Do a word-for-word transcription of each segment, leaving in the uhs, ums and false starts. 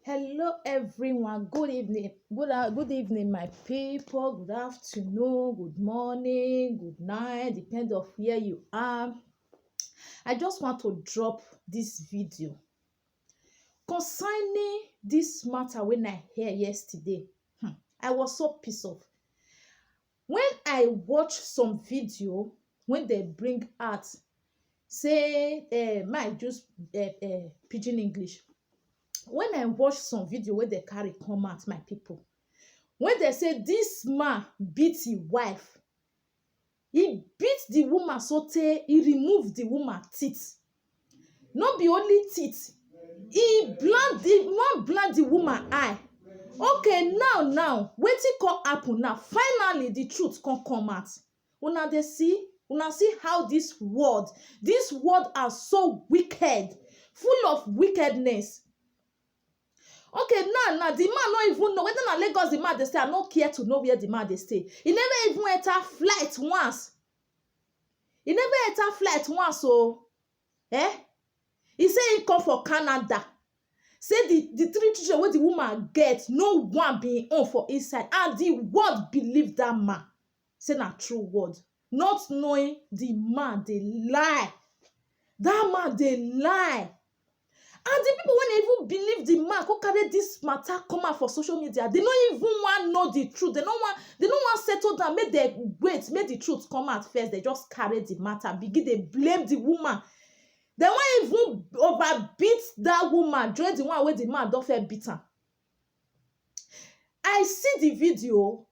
Hello everyone, good evening, good, uh, good evening my people, good afternoon, good morning, good night, depend of where you are. I just want to drop this video concerning this matter when I hear yesterday. Hmm, I was so pissed off. When I watch some video when they bring out, say, uh, my just uh, uh, pidgin English. When I watch some video where they carry come out, my people, when they say this man beat his wife, he beat the woman so tey he remove the woman teeth. No be only teeth, he blind the one, blind the woman eye. Okay, now now wetin come happen now? Finally the truth come come out. Una dey see, una see how this world, this world are so wicked, full of wickedness. Okay, now now the man no even know whether na Lagos the man dey stay. I no care to know where the man dey stay. He never even enter flight once. He never enter flight once o. Eh? He say he come for Canada. Say the the three children wey the woman get, no one be him own for inside, and the world believe that man. Say na true word, not knowing the man dey lie. That man dey lie. And the people wey dey even believe the man come carry this matter come out for social media, they no even wan know the truth. They no wan, they no wan settle down, make dem wait, make the truth come out first. They just carry the matter, begin dey blame the woman. They wan even over beat that woman, join the one wey the man don first beat am. I see the video,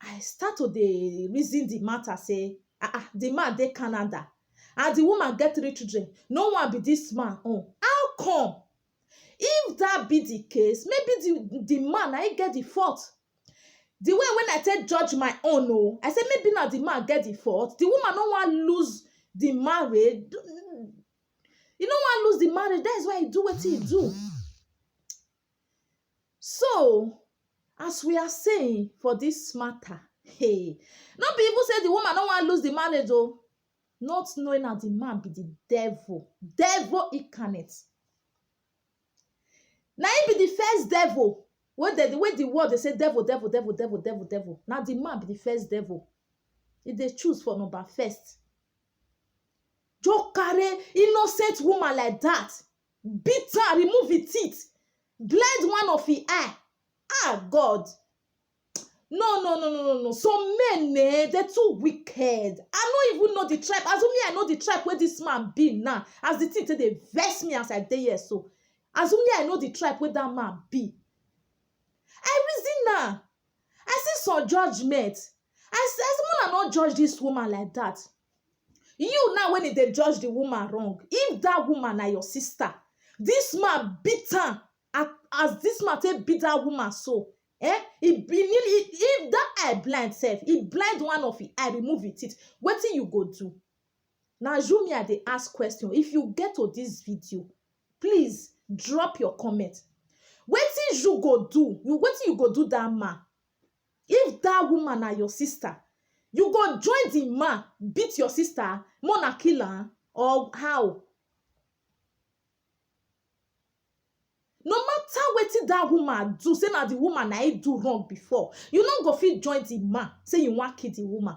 I start to dey reason the matter, say, ah ah, the man dey Canada and the woman get three children, no one be this man own. How come? If that be the case, maybe the the man na him get the fault. The way when I take judge my own o, I say maybe na the man get the fault. The woman no wan lose the marriage. You no wan lose the marriage, that is why he do wetin he do. So, as we are saying for this matter, hey, no be even say the woman no wan lose the marriage o, not knowing that the man be the devil, devil incarnate. Na him be the first devil. Wey the, the way the world dey say devil, devil, devil, devil, devil, devil. Na the man be the first devil. He dey choose for number first. Just carry innocent woman like that, beat her, remove her teeth, blind one of her eye. Ah, God. No, no, no, no, no, no. Some men, eh, they're too wicked. I no even know the tribe. As me, I know the tribe where this man be now. As the thing take dey vex me as I dey here so. As me, I know the tribe where that man be. I reason now. I see some judgment. I say, I say, una no judge this woman like that. You now, when they judge the woman wrong, if that woman na your sister, this man beat her at, as this man take beat that woman so, eh? He be nearly, he, if that eye blind self, he blind one of his eye, remove it, it. Wetin you go do? Now, you me, I dey ask question. If you get to this video, please drop your comment. Wetin you go do? You, wetin you go do that man? If that woman na your sister, you go join the man, beat your sister, more na kill her, or how? No matter wetin that woman do, say na the woman na he do wrong before, you no go fit join the man, say you wan kill the woman.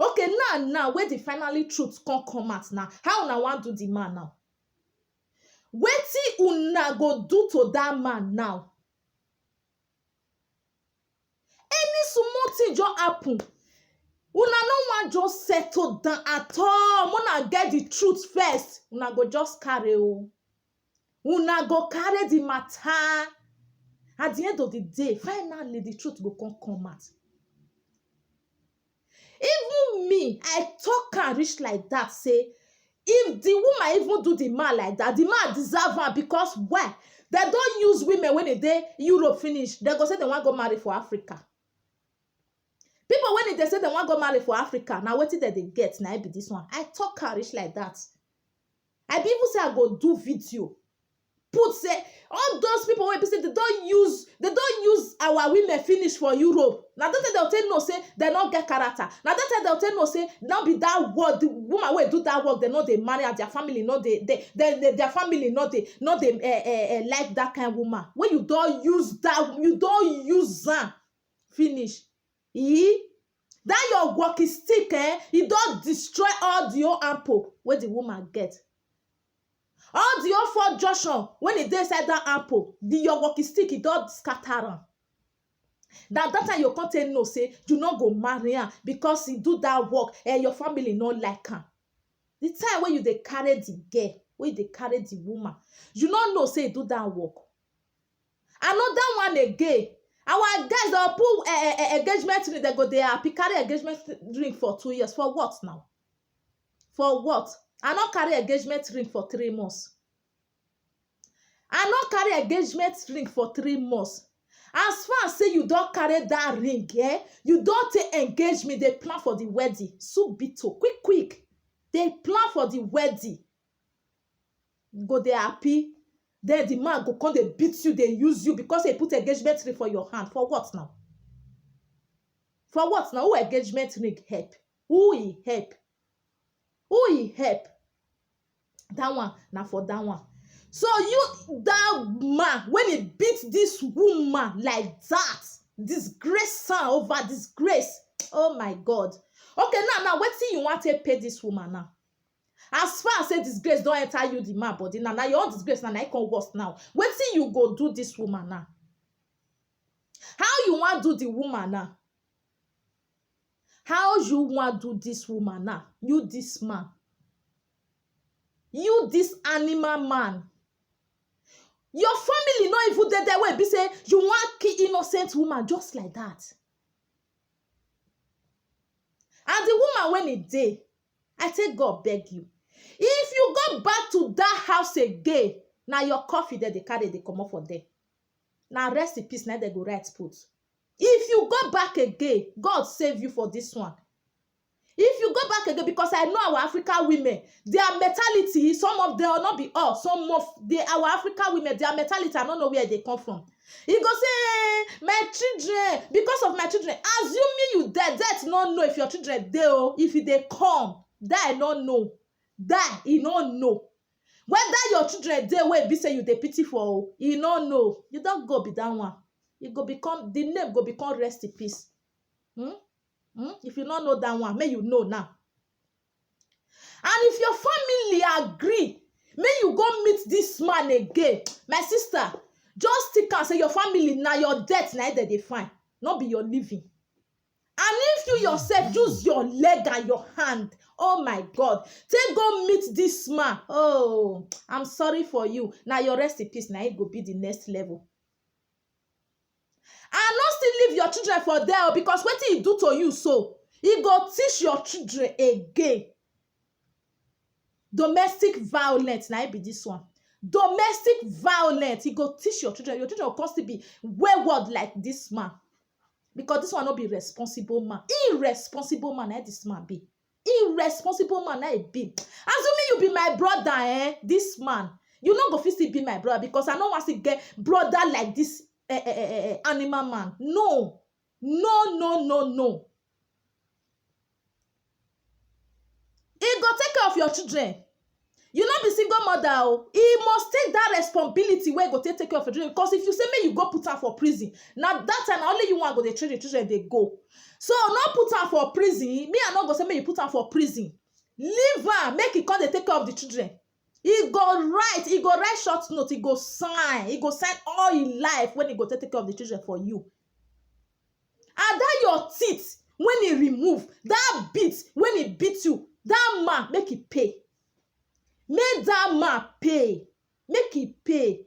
Okay, now, now, where the finally truth come come out now, how una wan do the man now? Wetin una go do to that man now? Any small thing just happen, una no wan just settle down at all. Una get the truth first. Una go just carry o. Una go carry the matter. At the end of the day, finally the truth go come come out. Even me, I talk am reach like that, say if the woman even do the man like that, the man deserve am, because why? They don use women when they dey Europe finish, they go say they wan go marry for Africa. People when they say they wan go marry for Africa, na wetin they dey get, na it be this one. I talk am reach like that. I be even say I go do video, put say all those people wey be say they don use they don use our women finish for Europe. Na that time dem take know say dem no get character. Na that time dem take know say no be that work, the woman wey do that work, dem no dey marry am, their family no dey dey dey dey- their family no dey no dey eh, eh, eh, like that kind woman. When you don use that, you don use am finish. E that your walking stick, eh, e don destroy all the whole ample wey the woman get. All the whole four junction when e dey inside that ample, the your walking stick e don scatter am. Na that time you come take know say you no go marry am because e do that work and your family no like am. The time wey you dey carry the girl, wey you dey carry the woman, you no know say e do that work. Another one again, our guys dey put eh, eh, eh, engagement ring, dem go dey happy carry engagement ring for two years. For what now? For what? I no carry engagement ring for three months. I no carry engagement ring for three months. As far as say you don carry that ring, eh, you don take engage me, dey plan for the wedding. Subito, quick, quick. Dey plan for the wedding. Go dey happy. Then the man go come dey beat you, dey use you because he put engagement ring for your hand. For what now? For what now? Who engagement ring help? Who he help? Who he help? That one na for that one. So you, that man, when he beat this woman like that, disgrace her over disgrace. Oh my God. Okay, now, now, wetin you want to pay this woman now? As far as say disgrace don enter you, the man body now, now your own disgrace now, now e come worse now. Wetin you go do this woman now? How you wan do the woman now? How you wan do this woman now? You this man. You this animal man. Your family no even dey there wey be say you wan kill innocent woman just like that. And the woman when e dey, I take God beg you. If you go back to that house again, na your coffin dem dey carry dey comot for there. Na rest in peace, na dem go write put. If you go back again, God save you for this one. If you go back again, because I know our African women, their mentality, some of them, not be all, some of the our African women, their mentality, I don't know where they come from. He go say, "Eh, my children, because of my children." Assuming you dead, death no know if your children dey o, if e dey come, die no know, die e no know. Whether your children dey wey be say you dey pity for o, e no know. You don go be that one. E go become, the name go become rest in peace. Hmm? Hmm? If you no know that one, make you know now. And if your family agree, make you go meet this man again. My sister, just stick and say your family na your death na dem dey find, no be your living. And if you yourself use your leg and your hand, oh my God, take go meet this man. Oh, I'm sorry for you. Now your rest in peace, now it go be the next level. And not still leave your children for there o, because wetin he do to you so, he go teach your children again. Domestic violence, na it be this one. Domestic violence, he go teach your children. Your children will constantly be wayward like this man. Because this one no be responsible man. Irresponsible man, na this man be. Irresponsible man, na it be. Assuming you be my brother, eh, this man, you no go fit still be my brother because I no wan still get brother like this eh, eh, eh, eh, eh, animal man. No, no, no, no, no. He go take care of your children. You no be single mother o. He must take that responsibility where he go take, take care of your children. Because if you say me, you go put her for prison. Now that time, only you want go dey train the children, they go. So no put her for prison. Me, I no go say me you put her for prison. Leave her, make he come dey take care of the children. He go write, he go write short note, he go sign, he go sign all his life when he go take, take care of the children for you. And that your teeth when he remove, that beat when he beat you, that man make he pay. Make that man pay. Make he pay.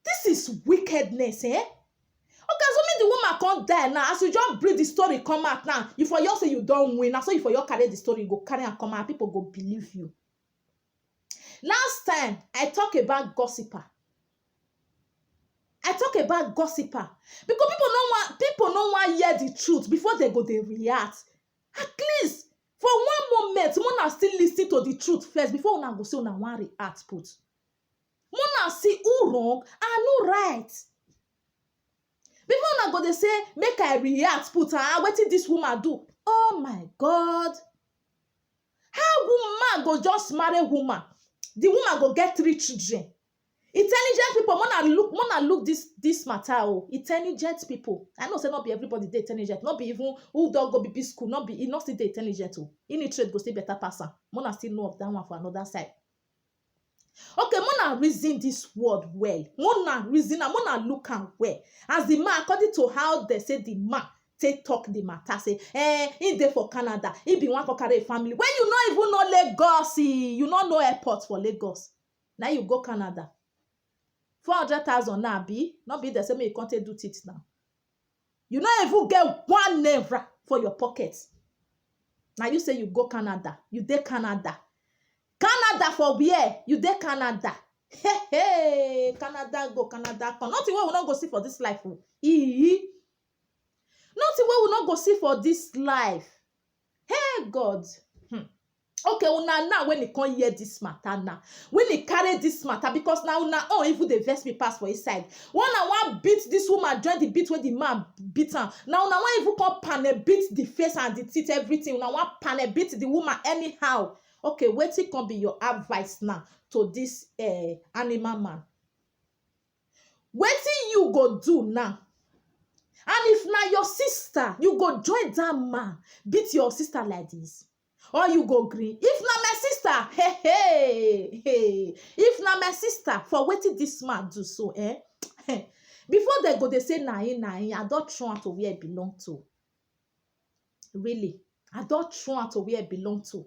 This is wickedness, eh? Okay, so me the woman can't die now. As you just bring the story come out now, you for your say you don't win. Now so you for your carry the story, you go carry and come out. People go believe you. Last time I talk about gossiper. I talk about gossiper because people no want people no want hear the truth before they go they react. At least for one moment, una still listen to the truth first before una go say una wan react put. Una see who wrong, I no right. Before una go dey say make I react put, ah, wetin this woman do? Oh my God. How woman go just marry woman? The woman go get three children. Intelligent people, mona look, mona look this this matter. Oh, intelligent people. I know say not be everybody dey intelligent. Not be even who don't go B B school. Not be, e not still dey intelligent. Oh, illiterate go still better person. Mona still know of that one for another side. Okay, mona reason this word well. Mona reason and mona look am well. As the man, according to how they say the man take talk the matter, say, eh, he dey for Canada. He be one come carry a family. When you no even know Lagos, eh, you no know airport for Lagos. Now you go Canada. Four hundred thousand now, be? Not be the same you can't do it now. You no even get one naira for your pocket. Now you say you go Canada. You dey Canada. Canada for where? You dey Canada. Hey, hey, Canada go, Canada come. Nothing wey we no go see for this life. Oh. Ee. Nothing wey we no go see for this life. Hey, God. Hmm. Okay, una now when e come hear this matter now, when e carry this matter, because now una own even dey vex me pass for inside. When I wan beat this woman, join the beat wey the man beat am. Now una wan even come panel beat the face and the teeth, everything. Una wan panel beat the woman anyhow. Okay, wetin come be your advice now to this, eh, animal man? Wetin you go do now? And if na your sister, you go join that man beat your sister like this? Or you go green? If na my sister, hey, hey, hey. If na my sister, for wetin this man do so, eh? Before they go, they say, "Na him, na him." I don throw am to where e belong to. Really, I don throw am to where e belong to.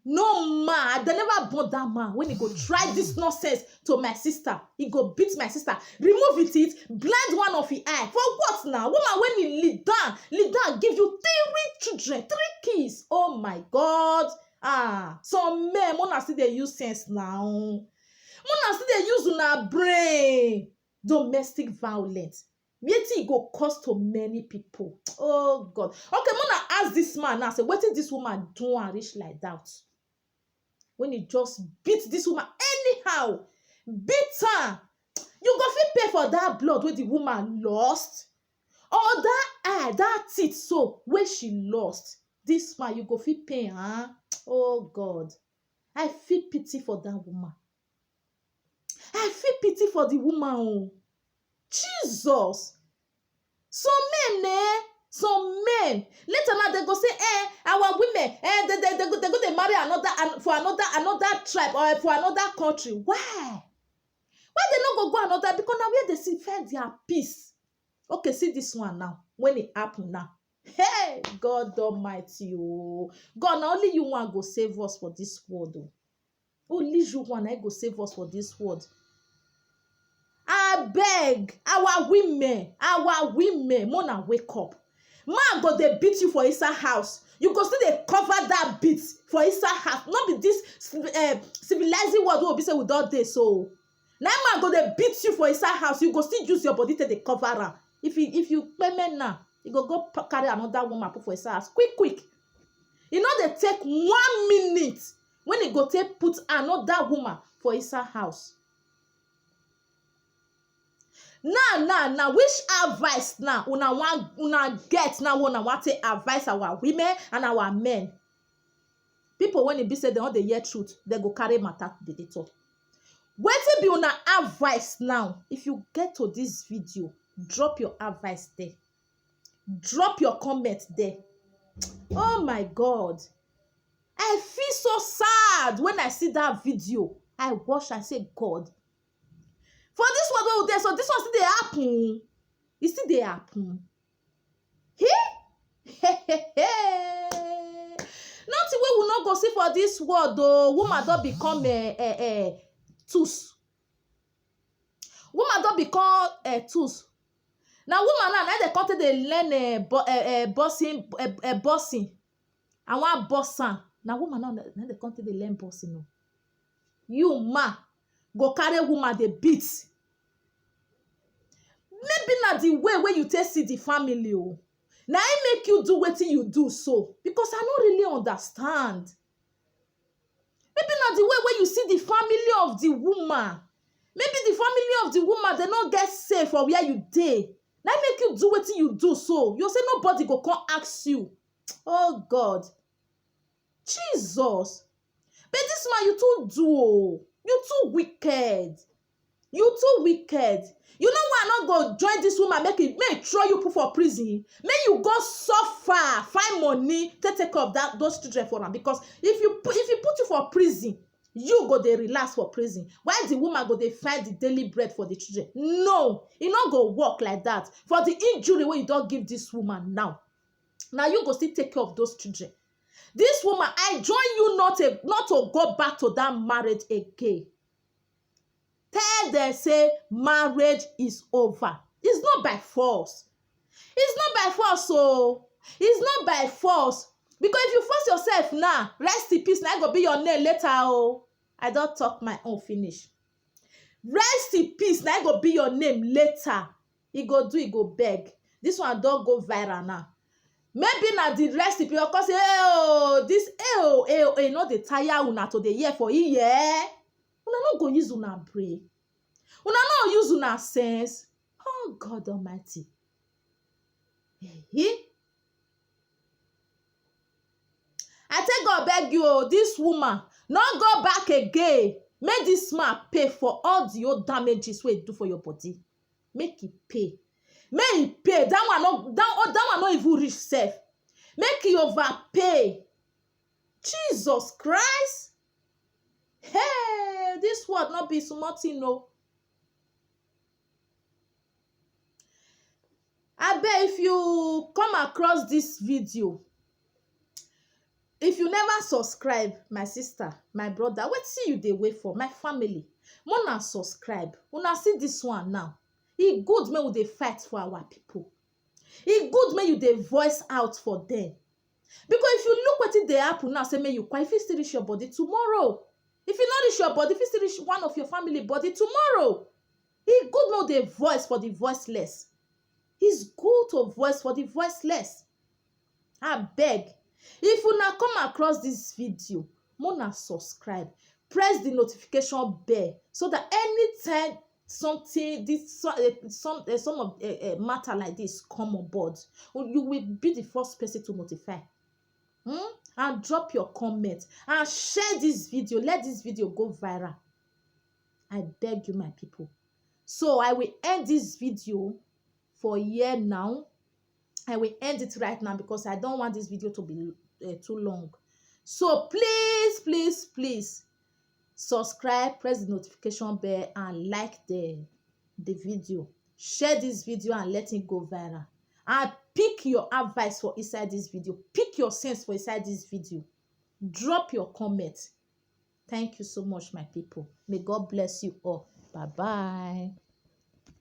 No man, they never born that man when he go try this nonsense to my sister. He go beat my sister, remove it, it blind one of his eye. For what now? Woman, when he lead down, lead down, give you three children, three kids. Oh my God. Ah, some men, mona still dey use sense now. Mona still dey use una brain. Domestic violence. Wetin e go cause to many people? Oh God. Okay, mona ask this man now, say, wetin this woman do and reach like that? When he just beat this woman anyhow, beat her, you go fit pay for that blood wey the woman lost, or that eye, that teeth so wey she lost. This man, you go fit pay, huh? Oh God, I feel pity for that woman. I feel pity for the woman. Oh, Jesus. Some men, eh? Some men. Later now they go say, eh, our women, eh, they, they, they, go, they go they marry another and for another another tribe or for another country. Why? Why they not go go another? Because now where they see find their peace. Okay, see this one now. When it happen now, hey, God Almighty, oh God, now only you one go save us for this world. Oh. Only you one I go save us for this world. I beg our women, our women, mona wake up. Man go they beat you for inside house. You go still they cover that beat for inside house. Not be this uh, civilizing world will be say we don't day so. Now man go they beat you for inside house. You go still use your body to the cover am. If you if you payment now, you go go carry another woman put for inside house quick quick. You know they take one minute when e go take put another woman for inside house. Now now now which advice now una wan una get now una wan take advice our women and our men? People when e be say they no dey hear truth, they go carry matter dey dey talk. Wetin be una advice now? If you get to this video, drop your advice there. Drop your comment there. Oh my God. I feel so sad when I see that video. I watch, I say, God. For this one wey we dey so, this one still dey happen. E still dey happen. He? Nothing wey we no go see for this world o. Woman don become eh, eh, eh, tools. Woman don become eh, tools. Na woman now, na dey come take dey learn eh, bo- eh, eh, bossing, eh, eh, bossing. I wan boss am. Na woman now, na dey come take dey learn bossing o. You man go carry woman dey beat. Maybe na the way wey you take see the family o. Na im make you do wetin you do so, because I no really understand. Maybe na the way wey you see the family of the woman. Maybe the Family of the woman, they no get safe for where you dey. Na make you do wetin you do so. You say nobody go come ask you. Oh God. Jesus. But this man, you too do o. You too wicked. You too wicked. You know why I no go join this woman, make it, make it throw you put for prison. Make you go suffer, find money, take take care of that, those children for am. Because if you put, if you put you for prison, you go dey relax for prison. Why the woman go dey find the daily bread for the children? No, e no go work like that. For the injury wey you don give this woman now, na you go still take care of those children. This woman, I join you not a, not to go back to that marriage again. Tell them say marriage is over. It's not by force. It's not by force o. It's not by force. Because if you force yourself now, rest in peace, na go be your name later o. I don talk my own finish. Rest in peace, na go be your name later. E go do, e go beg. This one don go viral now. Maybe na the rest in peace, because say, "Oh, this, eh, oh, eh, oh, eh, no dey tire una to dey hear for here." Una no go use una brain. Una no use una sense. Oh God Almighty. Eh? I take God beg you, oh, this woman, no go back again. Make this man pay for all the old damages wey e do for your body. Make e pay. Make e pay. That one no, that, oh, that one no even reach sef. Make e overpay. Jesus Christ. Hey, this world no be small thing o. Abeg, if you come across this video, if you never subscribe, my sister, my brother, wetin you dey wait for? My family, una subscribe. Una see this one now. E good make we dey fight for our people. E good make you dey voice out for them. Because if you look wetin dey happen now, say make you quiet, e fit still reach your body tomorrow. If e no reach your body, e fit still reach one of your family body tomorrow. E good make we dey voice for the voiceless. It's good to voice for the voiceless. Abeg, if una come across this video, make una subscribe, press the notification bell, so that anytime something, this so- eh, some eh, some of eh, eh, matter like this come on board, you will be the first person to notify. Hmm? And drop your comment and share this video. Let this video go viral. I beg you, my people. So I will end this video for here now. I will end it right now because I don't want this video to be uh, too long. So please, please, please subscribe, press the notification bell, and like the the video. Share this video and let it go viral. And pick your advice for inside this video. Pick your sense for inside this video. Drop your comment. Thank you so much, my people. May God bless you all. Bye bye.